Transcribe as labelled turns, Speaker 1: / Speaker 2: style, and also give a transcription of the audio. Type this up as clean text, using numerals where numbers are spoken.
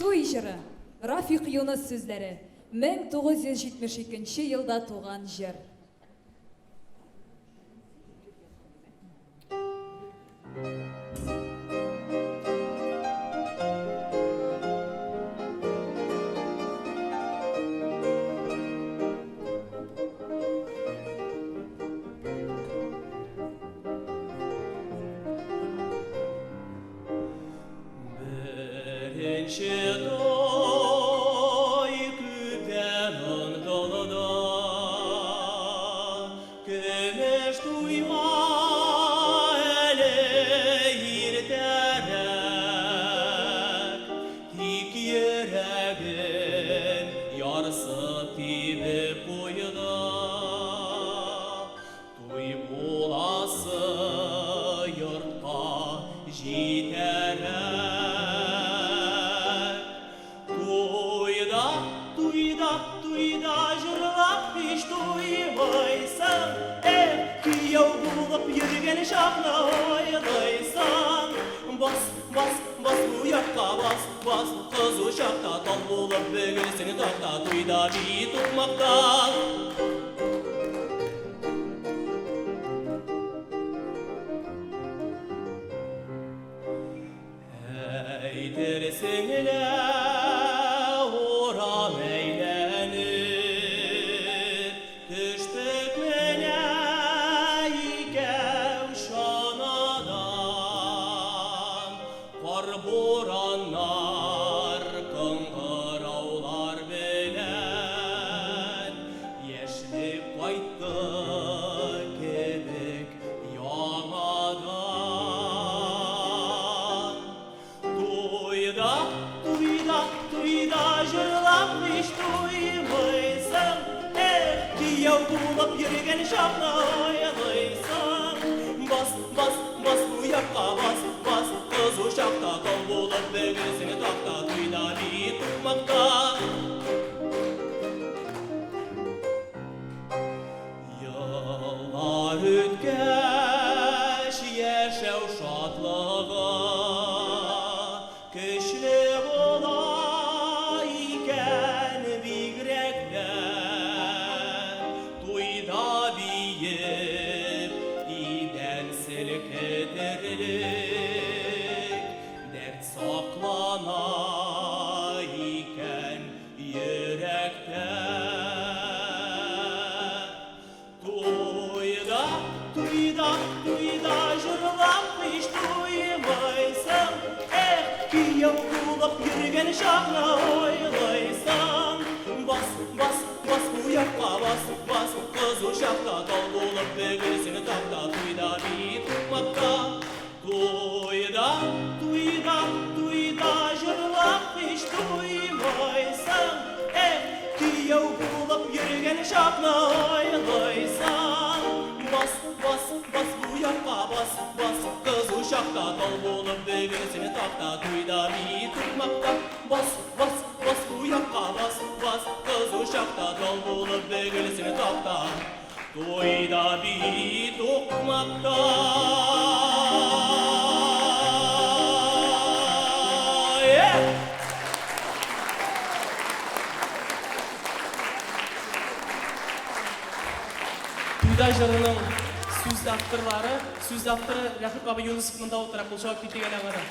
Speaker 1: Туй җыры. Рафик Юныс сүзләре. 1972 елда туган җыр.
Speaker 2: Беренче туй күптән онытылды. Көмеш туйга әле иртәрәк. Тик йөрәгем ярсып тибеп куйды. Туй буласы йортка җитәрәк. Туйда, туйда, туйда җырлап һич туймыйсың. Эх, кияү булып йөргән чакны уйлыйсың. Бас, бас, бас бу якка, бас, бас, кызу чакта тал булып бөгелсең такта, туйда бии тукмакта. Әйтерсең лә урам әйләнеп, төштек менә икәү чанадан. Кар-бураннар, кыңгыраулар белән яшьлек кайтты кебек яңадан. Туйда, туйда, туйда җырлап һич туймыйсың. Эх, кияү булып йөргән чакны уйлыйсың. Бас, бас, бас бу якка, бас, бас, кызу чакта тал булып бөгелсең такта, туйда бии тукмакта. Еллар үткәч, яшәү шатлыгы көчле була икән бигрәк тә. Туйда биеп, идән селкетерлек дәрт саклана икән йөрәктә. Туйда, туйда, туйда җырлап һич туймыйсың. Эх, кияү булып йөргән чакны уйлыйсың. Бас, бас, бас бу якка, бас, бас, кызу чакта тал булып бөгелсең такта, туйда бии тукмакта. Туйда, туйда, туйда җырлап һич туймыйсың. Эх, кияү булып йөргән чакны уйлыйсың. Бас, бас, бас бу якка, бас, бас, кызу чакта тал булып бөгелсең такта, туйда бии тукмакта. Бас, бас, бас бу якка, бас, бас, кызу чакта тал булып бөгелсең такта, туйда бии тукмакта.
Speaker 3: Туйда җырының сүз авторлары, сүз авторы Рәфыйк абый Юнысов монда утыра, кул чабып китик әле аңа да.